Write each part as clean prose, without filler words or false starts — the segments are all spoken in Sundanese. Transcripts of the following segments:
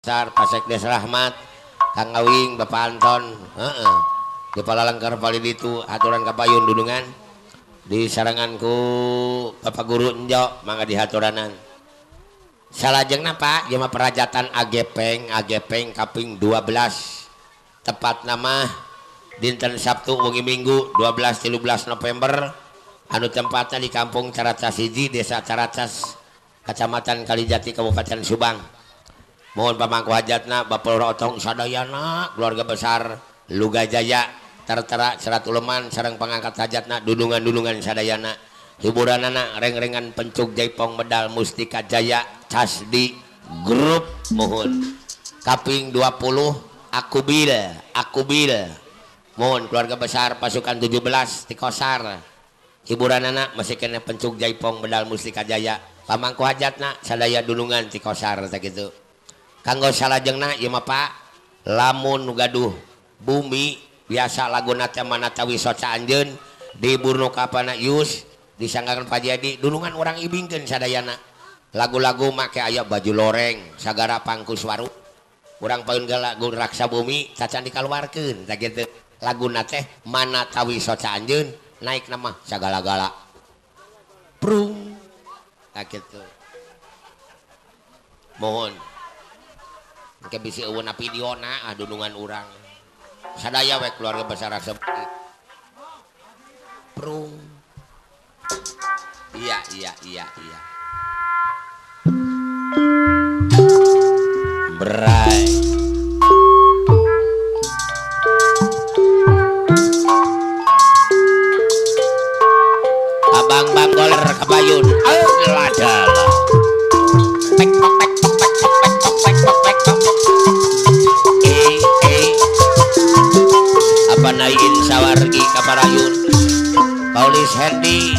Besar Pak Sekdes Rahmat, Kang Awing, Bapak Anton, heeh. Di Palalengkar palid itu aturan kapayun dulungan di saranganku Bapak Guru Enjo mangga dihaturanan. Salajengna Pak ieu mah perajatan Agepeng, Agepeng kaping 12. Tepat nama dinten Sabtu wengi Minggu 12-13 November anu tempatna di Kampung Caracas hiji, Desa Caracas, Kecamatan Kalijati, Kabupaten Subang. Mohon pamangku hajatna Bapak Lurah Otong sadayana keluarga besar Lugajaya tertera serat uleman sareng pangangkat hajatna dulungan-dulungan sadayana hiburanana reng-rengan pencuk jaipong medal Mustika Jaya Casdi Grup mohon kaping 20 Akubil Akubil mohon keluarga besar pasukan 17 Tikosar hiburanana masih kena pencuk jaipong medal Mustika Jaya pamangku hajatna sadaya dulungan Tikosar sakitu. Kanggo salajengna ieu mah Pak lamun nu gaduh bumi biasa laguna teh manatawi soca anjeun di burnu kapana yus disanggakeun Pak Jadi dulungan urang ibingkeun sadayana lagu-lagu make aya baju loreng sagara pangkuswaru urang payun ge lagu raksa bumi cacan dikaluarkeun tah kitu laguna teh manatawi soca anjeun naik nama sagala-gala prung tah kitu mohon engke bisi eueuna videona ah dulungan urang sadaya we keluarga besar raksa prung iya iya iya iya berai abang bang goler kebayun ladala tek tok tek tok tek tok tek tok tek tok tek tok apa nain sawargi kaparayun Paulis Hendi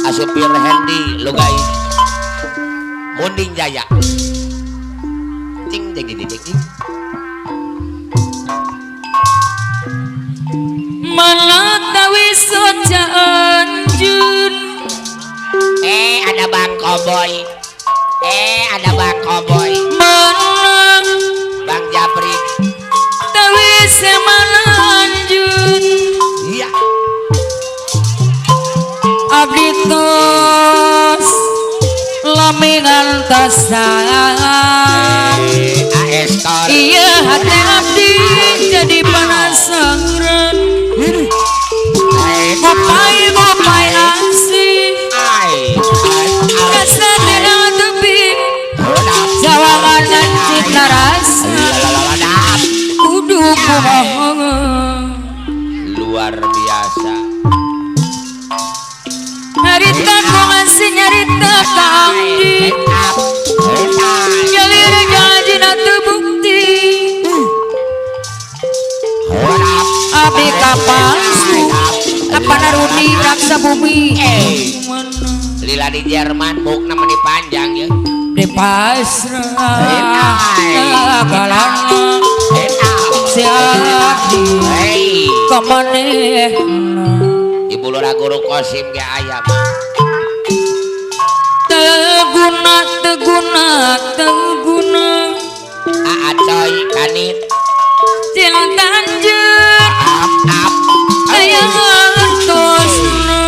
Asupir Hendi Lugai Munding Jaya ting ting ting ting ting Manatawi soca anjun ada Bang Koboy ada Bang Koboy menang Bang Japri tawi semalanjun iya abdi tos lami ngantasan iya hati abdi jadi penasaran ngopai ngopai asih kasatena tepi jawaban cipta rasa kudu kumaha luar biasa nyarita ku ngasih nyarita ka abdi jalir janjina teu bukti abdi kapalsu apa narudi raksa bumi lila di Jerman bukna meni panjang ya di pasrah galana si abdi kamanehna Ibu Lurah Guru Kosim ge aya mah teguna teguna teguna aa coy kanit cinta anjeun ap aya ngartosna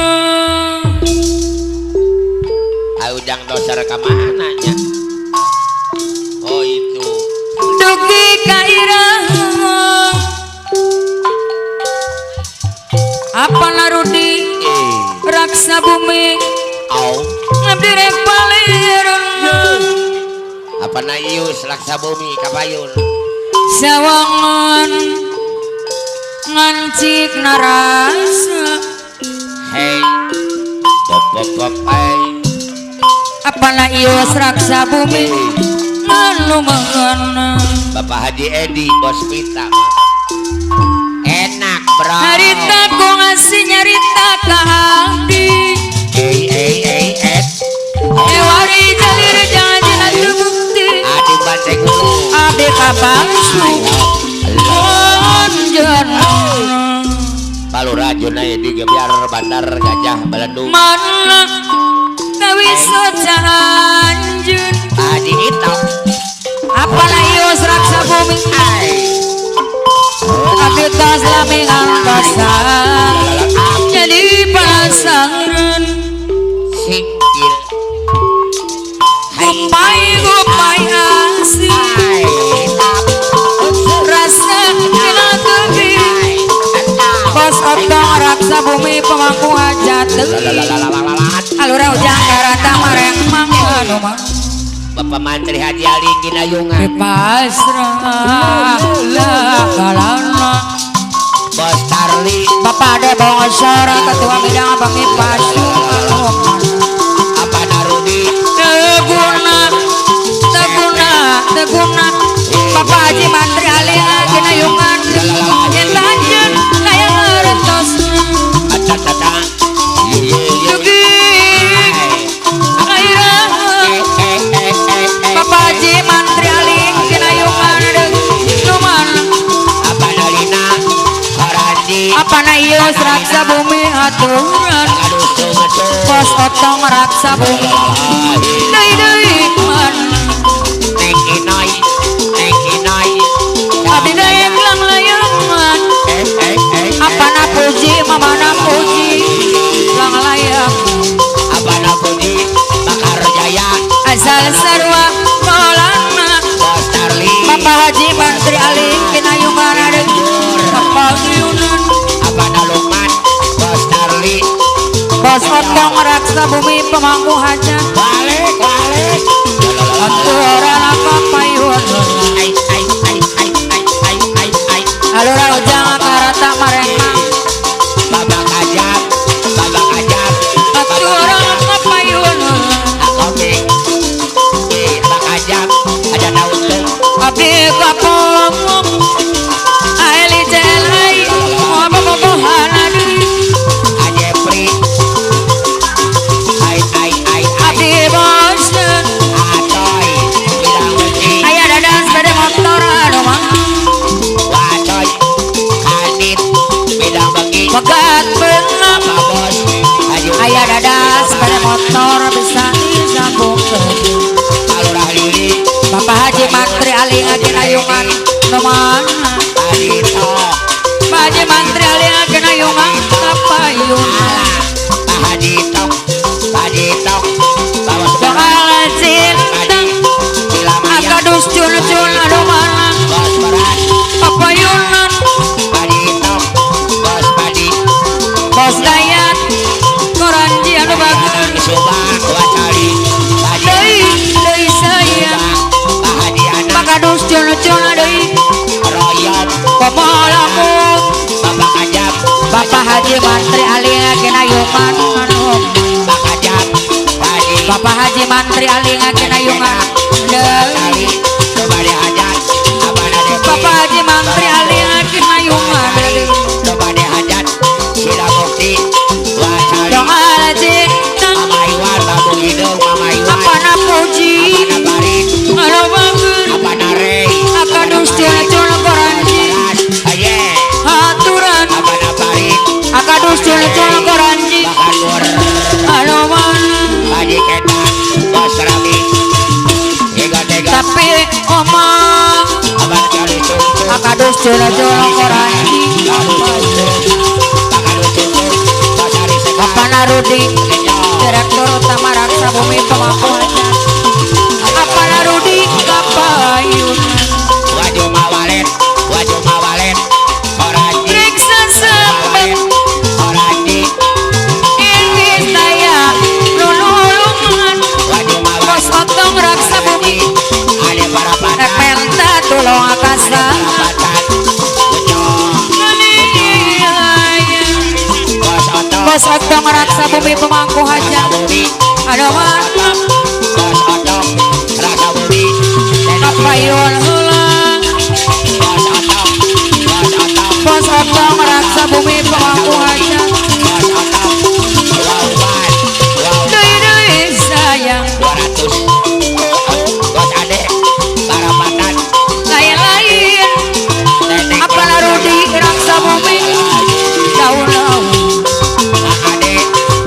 ujang doser ka mana nya oh itu dugi ka iraha apa narudi raksa bumi au ngabdi rek palirna apa naius raksa bumi kapayun sawangan ngancik narasa hei bop bop bop hey apa naius raksa bumi anu mangana Bapak Haji Edi bos pita enak bro nyarita ku ngasih nyarita ka abdi ewari jalir janjina teu bukti adi banteng hulu abdi kapalsu anjeun Palurah Junaidi gebyar bandar gajah belendung mana tawi soca anjeun Haji Itok Abdi tos lami ngantosan jadi penasaran singkir gupai gupai asih rasa kena tepi bos otong raksa bumi pemangku hajat alura ujang karata mareng mangano Bapak Mantri Haji Ali Ginayungan pasrah kalana Bos Tarli Bapak Ade Bongsora Ketua Bidang Bangi Pasu Apa Narudi Teguna Teguna Teguna Bapak Haji Mantri Ali Ginayungan yang lanjut kaya ngerentos Dugi Bapak Haji Mantri Ali Ginayungan Numan Apa Nalina Koranji Apa Naius raksa bumi aturan Bos otong raksa bumi Deui deui man Neng Inoy Neng Inoy Abdi daek lang layangan Apa na puji mama na puji lang layang Apa na puji Bakar Jaya Asal sarwa Maulana Bos Tarli Bapak Haji Mantri Ali Kinayungan Bapak Yunan Apa na Lukman Bos Tarli Bos otong raksa bumi pemangku hajat balik balik aturan apa payun ai ai ai ai ai ai ai ai alura ujang karata marema Babak ajab Babak ajab aturan apa payun oke Babak ajab ada daun abdi kapong aeli jelai mobo-mobohan adi Ajepri ai ai ai abdi bosen atoy bidang besi aya dadan sepeda motor anu mah wacoy kanit bidang begi pegat benang Bapak bos Haji aya dadan sepeda motor bisa disambungkeun Alurah Lili Bapak Haji Mantri Ali Ginayungan nu mana Adito Pak Haji Mantri Ali Ginayungan kapayun Pak Haji Tok Pak Haji Tok Bawa soal cinta akadus cun-cun anu mana Bos berat kapayunan Padi Tok Bos Padi Bos Dayat Koranji anu bager Subang Wacali Haji deui deui sayang Pak Haji Anak pakadus cun-cun deui Royot komo lamun Bapak Ajab Bapak Haji Mantri Ali Ginayungan anu Pak Ajab Haji Bapak Haji Mantri Ali Ginayungan deui Coba dihajat Abana Devi Bapak Haji Mantri Ali Ginayungan deui Coba dihajat Sida Mukti Wacali soal cinta Mama Iwan Babu Hidung Mama Iwan apa na puji Abana Farid anu bager Abana Rey akadus cun-cun koranji Aye aturan Abana Farid akadus cun-cun koranji Bakar Nur anu mana Haji Ketan Bos Rami Ego Tego tapi omong Abana Cali Cungcung akadus cun-cun koranji Bapak Narudi Direktur Utama Raksa Bumi Pemangku Hajat Apa Narudi kapayun Waju mawalet Waju mawalet Koranji Riksa sempet Koranji ini saya nulungan Waju mawalet Bos otong raksa bumi Ada parapatan rek menta tulung akasa Parapatan Bos otong Bos otong raksa bumi pemangku hajat ada mana Bos otong Raksa bumi kapayun heula Bos otong Bos otong Bos otong raksa bumi pemangku hajat Bos otong Wauban deui deui sayang 200 Bos Ade Parapatan lain-lain apa Narudi raksa bumi daun-daun Ade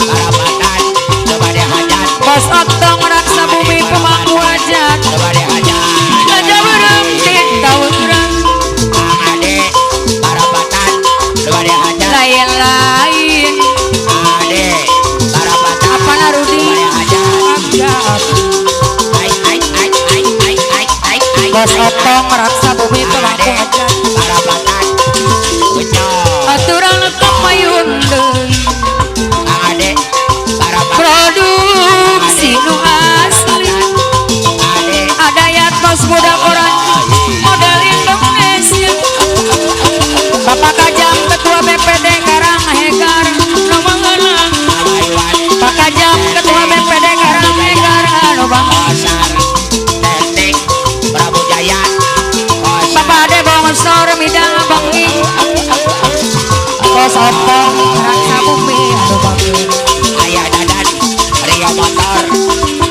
Parapatan Coba dihajat Bos otong raksa Bos Otong raksa bumi pemangku hajat aturan kemayun deui produksi nu asli Adayat bos muda koran model Indonesia Bapak Kajam ketua BPD Karanghegar nu mengenang Pak Kajam ketua BPD Karanghegar anu bangsa Bapak Ade Bongsor midang bengi Bos Otong raksa bumi anu bangsa Ayah Dadan Rio Motor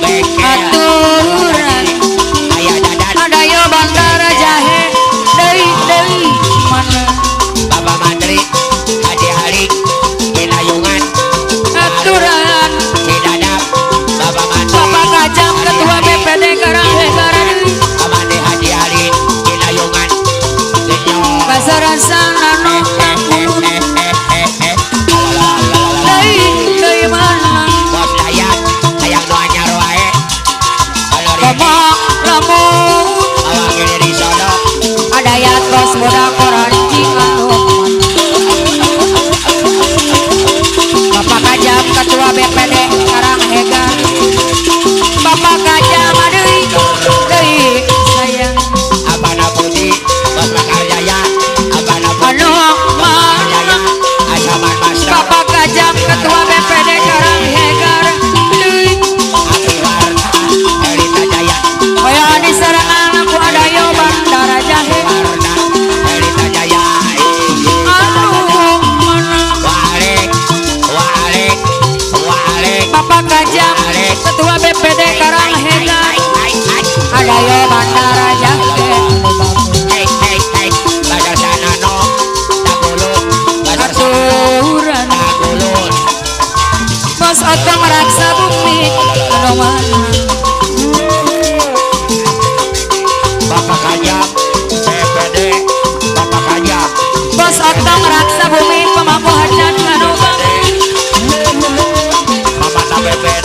bengkel aturan Ayah Dadan Adayo Bandara Jahe deui deui mana Bapak Mantri Haji Ali Pinayungan aturan Cidadap Bapak Mantri Bapak Kajam ketua BPD Karanghegar Amande Haji Ali Pinayungan Basarasa anu deui deui mana Bos Dayat hayang nu anyar wae Komok lamun awak di sono Adayat bos muda koran anu Bapak Kajam ketua BPD Karanghegar Bapak Kajam deui deui sayang Abana Putih Bos Makarjaya Abana Putih anu mana Asaman Master Bapak Kajam ketua BPD Karanghegar deui Api Warta Elita Jaya Hoyong diserangan ku Adayo Bandara Jahe Warta Elita Jaya anu mana Walik Walik Walik Bapak Kajam ketua BPD Karanghegar Adayo Bandara Jahe Badar Sanano Tagulun Badar Sanano aturan Tagulun Bos Otong raksa bumi anu mana Bapak Kajam BPD Bapak Kajam Bos Otong raksa bumi pemangku hajat anu bangsa Mama Bebet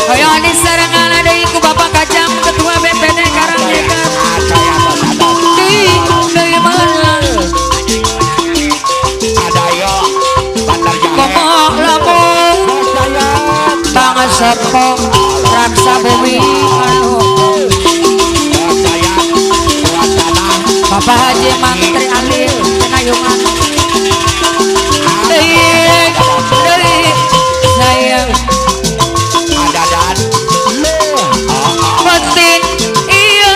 Hoyong diserangan deui ku Bapak Kajam ketua BPD Karanghegar deui deui mana Adayo Bandar Jahe Komok lamun Bangsa raksa bumi anu Bos Dayat Tuan Tanah Bapak Haji Mantri Ali Penayungan deui deui sayang Adadan batin iya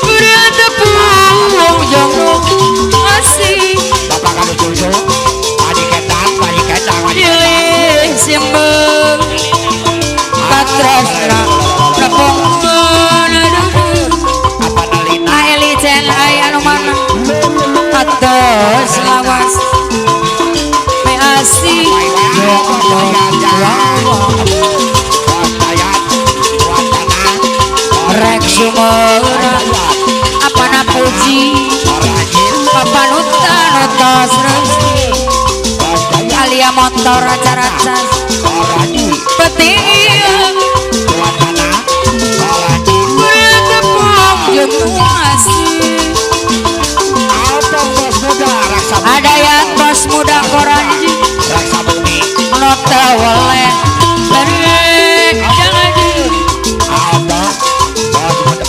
beratepung jong asih Bapak kanu cucu Padi ketang Padi ketang Padi ketang Pilih simbeng katresna nepung Apa nalina Aeli jen ai anu mana atos lawas me asih Bos Dayat Tuan Tanah rek sumera apana puji Rajin papanutan atos resti Bos Dayat alia motor acara-acara Rajin peti Tuan Tanah Rajin beratepung jeung asih Apa bos muda raksa bumi Adayat bos muda koranji Raksa bumi nota weleh lerek jangan Apa bos muda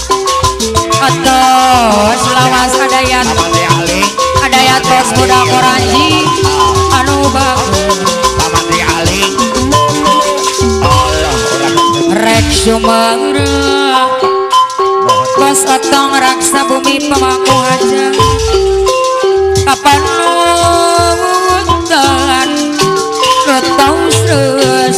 atos lawas Adayat Amande Ali Adayat bos muda koranji anu bagus Amande Ali Allah rek sumera bos Otong raksa bumi pemangku hajat kapan nutan tos